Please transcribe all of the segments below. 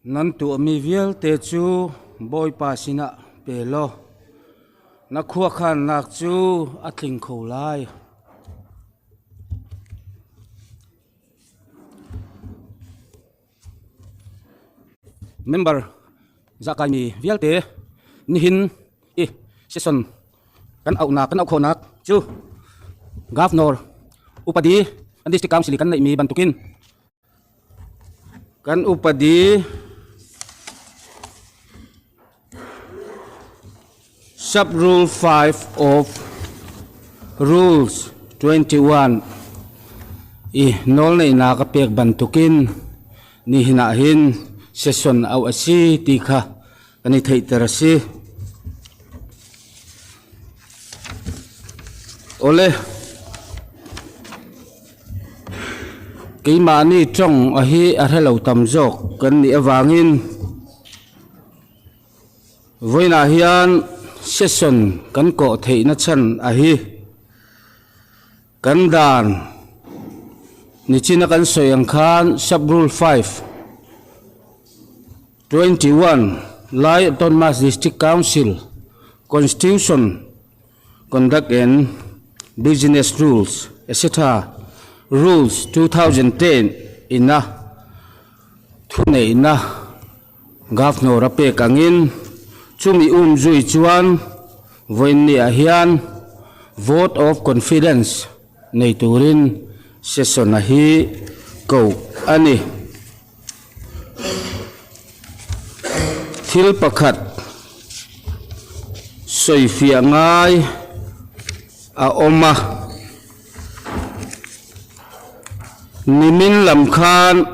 Nan tuahmi vialte cu Bawipa sinah pe law na khuakhannak cu a tling kho lai. Member zahkaimi vialte nihin i session kan auhnak kan auh khawhnak cu Governor upadi kan district council i kan neihmi bantukin kan upadi sub rule 5 of rules 21 i nawlneihnak a pek bantukin nihin ah hin session auh a si ti kha kan i theihter a si. Awle, keimah nih tawng a hi a hrelo tam zawk kan nih avangin vawiinah hian session kan kawh theihna chhan a hi kan dan nichina kan sawi ang khan sub rule 5 21 Lai Autonomous District Council Constitution Conduct and Business Rules etc. Rules 2010 ina thuneihna Governor a pek angin chumi umzui chuan vawiinniah hian vote of confidence nei turin session a hi koh a ni. Thil pakhat sawifiah ngai a awm a, nimin lam khan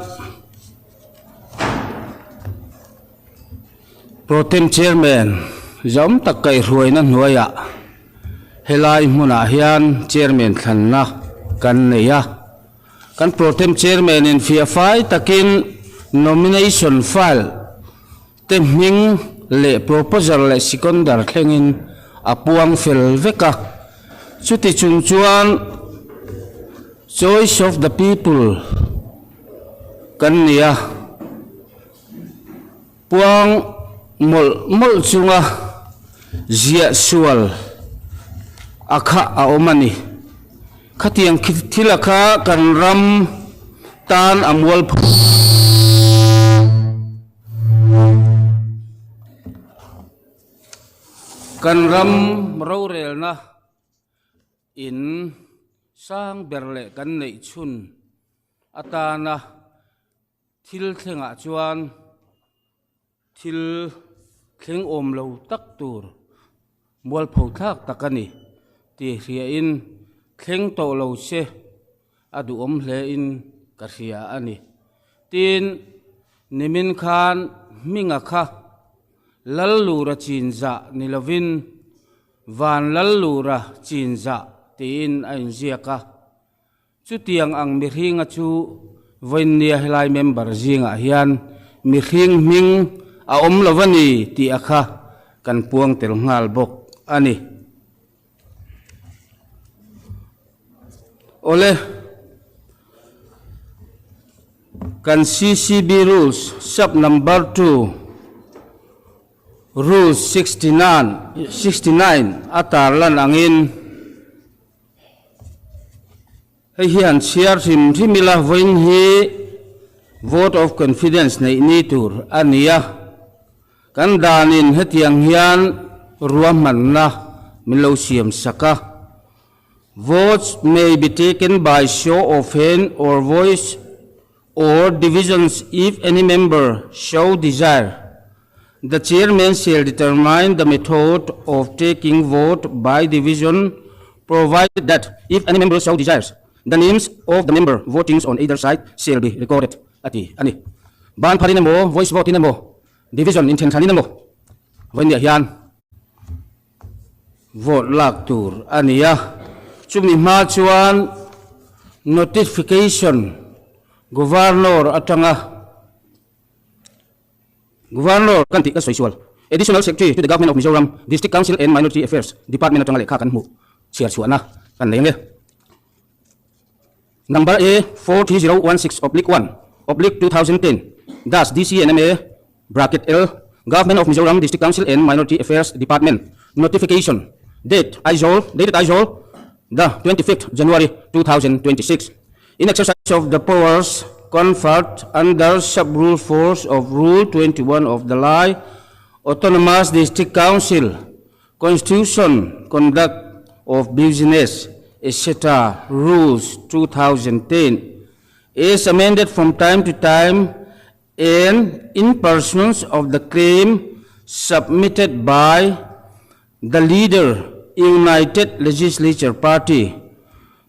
Protem Chairman zawm tak kaihhruaina hnuaiah helai hmunah hian Chairman thlanna kan nei a. Kan Protem Chairman in fiah fai takin nomination file te hming leh proposal leh seconder thlengin a puang fel vek a. Chuti chung chuan choice of the people kan ni a, puang mawlh mawlh chunga ziah sual a kha a awm a ni. Khatiang thil a kha kan ram tan a mual pho. Kan ram rorelna in sang ber leh kan neih chhun atana thil thlengah chuan Thil thleng awm lo tak tur mualpho thlak tak a ni tih hriain thleng tawh lo se a duhawm hlein ka hria a ni. Tin, nimin khan hminga kha Lallura chinzah ni lovin Van Lallura chinzah tiin a inziak a. Chutiang ang mihringa chu vawiinnia helai member zingah hian mihring hming a awm lo a ni tih a kha kan puang tel nghal bawk a ni. Awle, kan CCB Rules sub number 2 Rules 69 a tarlan angin, Hei hian chhiar hrim hrim ila vawiin hi vote of confidence neih ni tur a ni a, kan danin hetiang hian ruahmanna min lo siam sak a, Votes may be taken by show of hand or voice or divisions if any member show desire. The chairman shall determine the method of taking vote by division provided that if any member so desires, the names of the member votings on either side shall be recorded, a ti a ni. Ban pharin emaw, voice vote in emaw, division inthenhranin emaw vawiinniah hian vote lak tur a ni a, chumi hma chuan notification Governor atanga Governor kan tih ka sawi sual Additional Secretary to the Government of Mizoram District Council and Minority Affairs Department atanga lehkha kan hmuh chhiar chhuahna kan nei ang e. Number A 43016/1/2010 dash DCNMA. Bracket L, Government of Mizoram District Council and Minority Affairs Department, Notification, Date, Aizawl, Dated Aizawl, the 25th January 2026. In exercise of the powers conferred under Sub-Rule 4 of Rule 21 of the Lai Autonomous District Council, Constitution, Conduct of Business, etc. Rules 2010, is amended from time to time and in pursuance of the claim submitted by the leader United Legislature Party,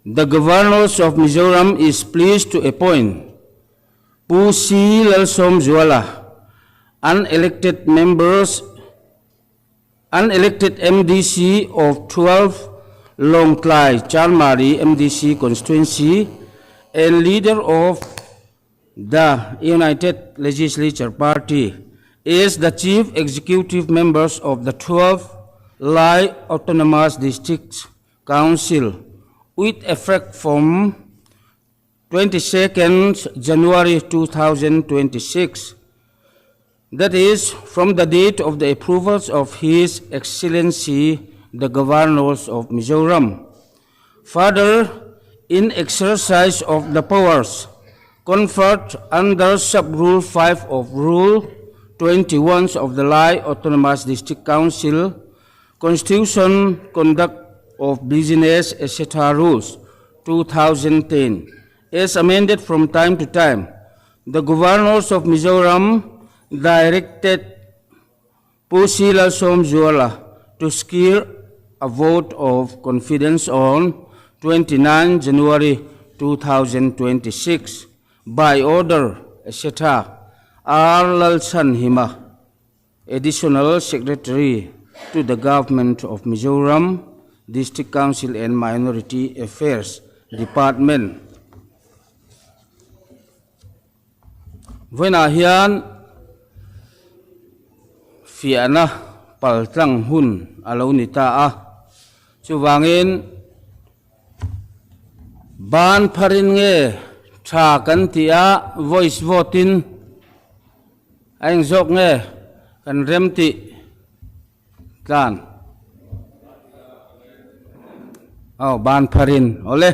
the Governors of Mizoram is pleased to appoint Pu C. Lalsawmzuala, unelected members unelected MDC of 12 Lawngtlai Chanmari MDC constituency and leader of the United Legislature Party is the chief executive members of the 12 Lai Autonomous District Council with effect from 22nd January 2026, that is, from the date of the approvals of His Excellency the Governors of Mizoram. Further, in exercise of the powers conferred under Sub-Rule 5 of Rule 21 of the Lai Autonomous District Council, Constitution, Conduct of Business, etc. Rules, 2010, as amended from time to time, the Governors of Mizoram directed Pu C. Lalsawmzuala to secure a vote of confidence on 29 January 2026 by order, etc. R. Lalchhanhima, Additional Secretary to the Government of Mizoram, District Council and Minority Affairs Department. Vawiinah hian fiahna paltlang hun a lo ni ta a, chuvangin ban pharin nge tha kan tih a voice vote in a eng zawk nge kan rem tih Tlan. Aw ban pharin awle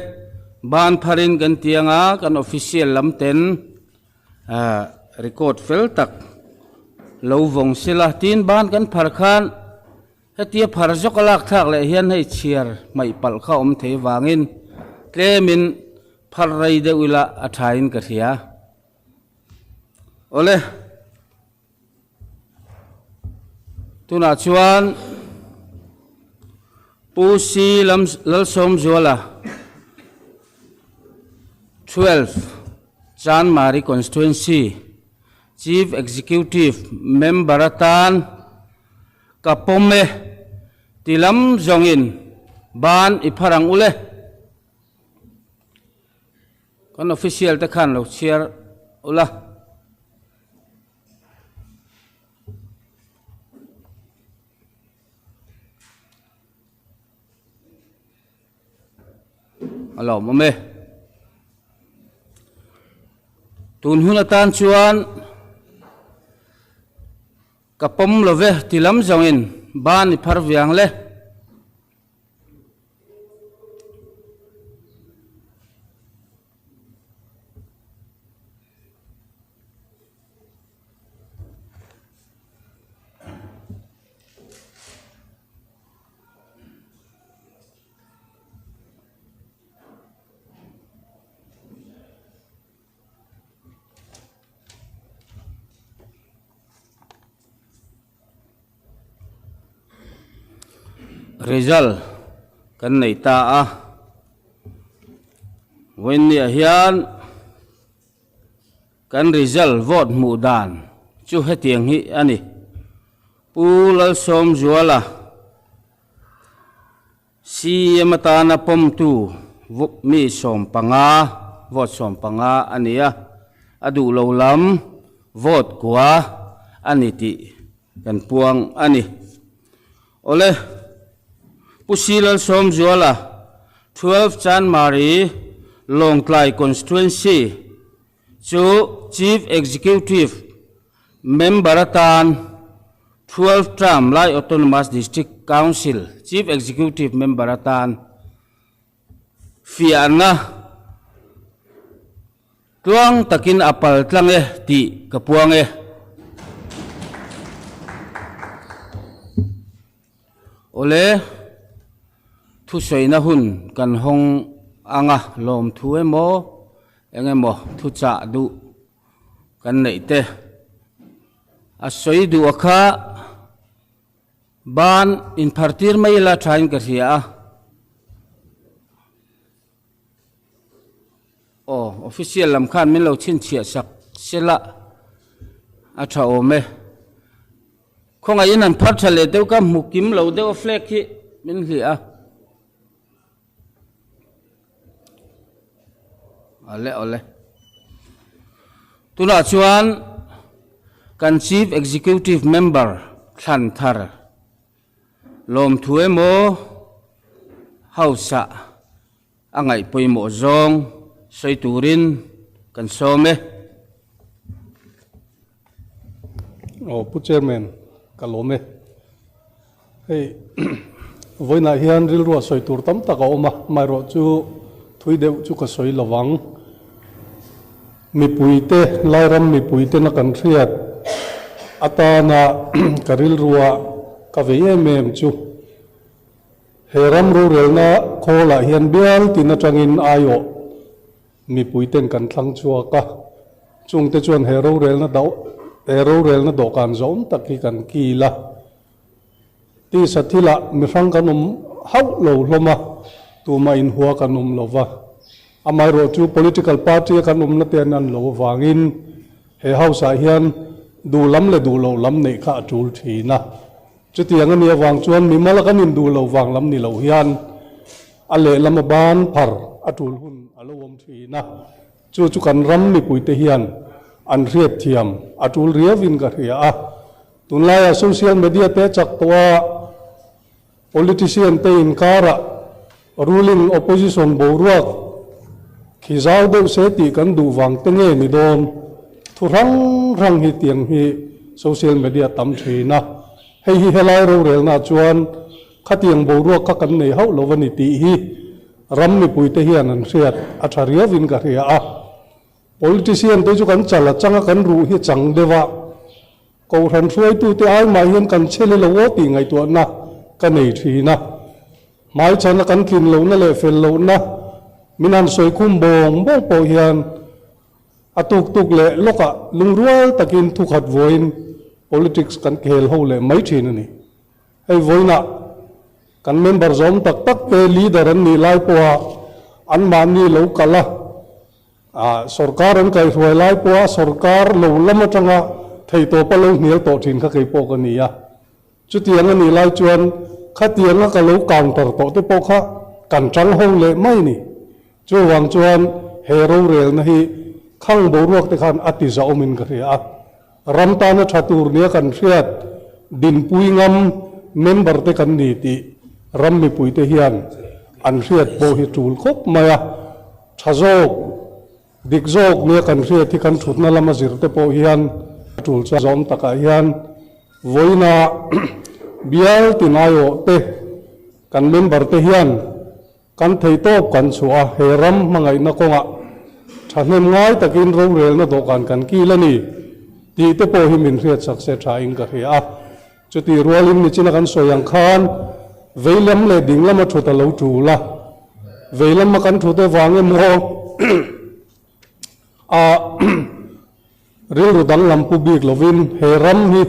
ban pharin kan ti anga kan official lam ten ah record fel tak lo vawng sila tin ban kan phar khan hetia phar zawk a lak thlak leh hian hei chhiar hmaih palh kha awm thei vangin tlemin phar rei deuh ila a thain ka hria awle. Tunah chuan Pu C Lalsawmzuala 12 Chanmari Constituency Chief Executive Member atan ka pawm e ti lam zawngin ban i phar ang ule. Kan official te khan lo chhiar ula. A lawmawm e. Tun hun atan chuan ka pawm lo ve ti lam zawngin ban i phar viang le. Result kan nei ta a vawiinniah hian kan result vote hmuh dan chu hetiang hi a ni Pu Lalsawmzuala CEM atana pawmtu mi 15, vote 15 a ni a, a duh lo lam vote kua a ni tih kan puang a ni. Awle, Pu C. Lalsawmzuala, 12 Chanmari, Lawngtlai Constituency chu Chief Executive. Member atan 12 Term Lai Autonomous District Council Chief Executive Member atan fiahna tluang takin a pal tlang e tih ka puang e. Awle, thusawina hun kan hawng anga lawmthu emaw eng emaw thuchah duh kan neih te a sawi duh a kha ban inphar tir mai ila thain ka hria a. Aw, official lam khan min lo chhinchhiah sak sela a tha awm e. Khawngaihin an phar tha leh deuh ka hmu kim lo deuh a flag hi min hliah a. Awle awle. Tunah chuan kan Chief Executive Member thlan thar lawmthu emaw House-ah a ngaih pawimawh zawng sawi turin kan sawm e. Aw Pu Chairman, ka lawm e. Hei vawiinah hian rilrua sawi tur tam tak a awm a, amaherawh chu thui deuh chu ka sawi lo vang. Mipuite, Lairam mipuitena kan hriat atana ka rilrua ka vei em em chu he ram rorelna khawlah hian bial tin atangin aiawh mipuiten kan thlang chhuak a, chungte chuan he rorelna do he rorelna dawhkan zawm tak hi kan kil a. Tisa thilah mihrang kan awm hauh lo hlawm a, tumah inhua kan awm lo va. Amaherawh chu political party a kan awmna te an an lo avangin he house ah hian duh lam leh duh loh lam neih kha a tul thin a. Chutiang a nih avang chuan mimal a kan induh loh vang lam ni lo hian a lehlam a ban phar a tul hun a lo awm thin a. Chu chu kan ram mipuite hian an hriatthiam a tul riauin ka hria a. Tunlaiah social media te chak tawh a, politician te inkarah ruling opposition boruak khi zau deuh se tih kan duh vang te nge ni dawn? Thu hrang hrang hi tiang hi social media tam thin a, hei hi helai rorelna chuan khatiang boruak kha kan nei hauh lo a ni tih hi ram mipuite hian an hriat a tha riauin ka hria a. Politician te chu kan chal a chang a, kan ruh hi chang deuh a, Kohhran hruaitute ai mah hian kan chhe le lo aw tih ngaihtuahna ka nei thin a. Hmaichhana kan tlin lohna leh fel lohna min han sawi khum bawng bawng pawh hian a tuk tuk leh lawkah lungrual takin thukhat vawiin politics kan khel ho leh mai thin a ni. Hei vawiinah kan member zawm tak tak te leader an nih lai pawha anmahni lo kal a, Sorkar an kaihruai lai pawha sorkar lo lam atanga theihtawpa lo hnial tawh thin kha kei pawh ka ni a. Chutiang a nih lai chuan khatianga ka lo counter tawh te pawh kha kan tang ho leh mai ni. Chuvang chuan he rorelna hi khang boruak te khan a ti zahawmin ka hria a. Ram tana tha tur nia kan hriat dinpui ngam member te kan ni tih ram mipuite hian an hriat pawh hi tul khawp mai a. Tha zawk, dik zawk nia kan hriat hi kan thutna lama zir te pawh hian a tul chuan zawm takah hian vawiina bial tinaiawh te kan member te hian kan theihtawp kan chhuah a, he ram hmangaihna kawngah thahnem ngai takin rorelna dawhkan kan kil a ni tih te pawh hi min hriatsak se thain ka hria a. Chutih rualin nichina kan sawi ang khan veilam leh dinglam a thut a lo tul a, veilama kan thut avang emaw a rilru danglam pu bik lovin he ram hi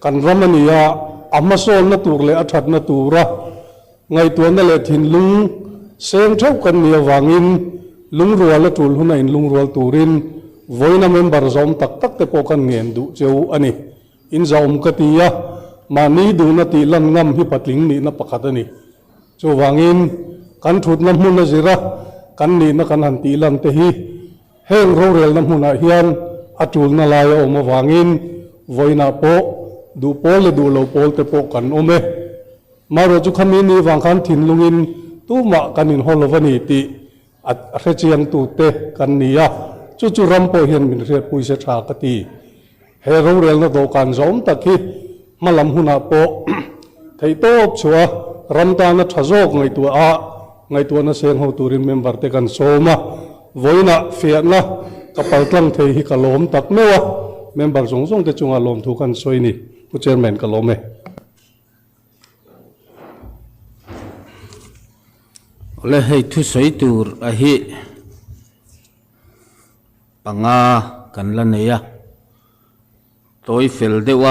kan ram a ni a, a hmasawnna tur leh a thatna tura ngaihtuahna leh thinlung seng theuh kan nih avangin lungrual a tul huna inlungrual turin vawiina member zawm tak tak te pawh kan ngen duh cheu a ni. In zahawm ka ti a, mahni duhna tih lan ngam hi patling nihna pakhat a ni. Chuvangin, kan thutna hmun a zir a, kan nihna kan han tih lan te hi heng rorelna hmunah hian a tulna lai a awm avangin vawiinah pawh duh pawl leh duh lo pawl te pawh kan awm e. Marawh chu khami ni vang khan thinlungin tumah kan inhaw lo a ni tih a hrechiangtute kan ni a, chu chu ram pawh hian min hriatpui se tha ka ti. He rorelna dawhkan zawm tak hi hma lam hunah pawh theihtawp chhuah a ram tana tha zawk ngaihtuah a ngaihtuahna seng ho turin member te kan sawm a, vawiinah fiahna ka paltlang thei hi ka lawm tak meuh a, member zawng zawng te chungah lawmthu kan sawi ni, Pu Chairman ka lawm e. Awle hei thusawi tur a hi panga kan la nei a, tawi fel deuh a.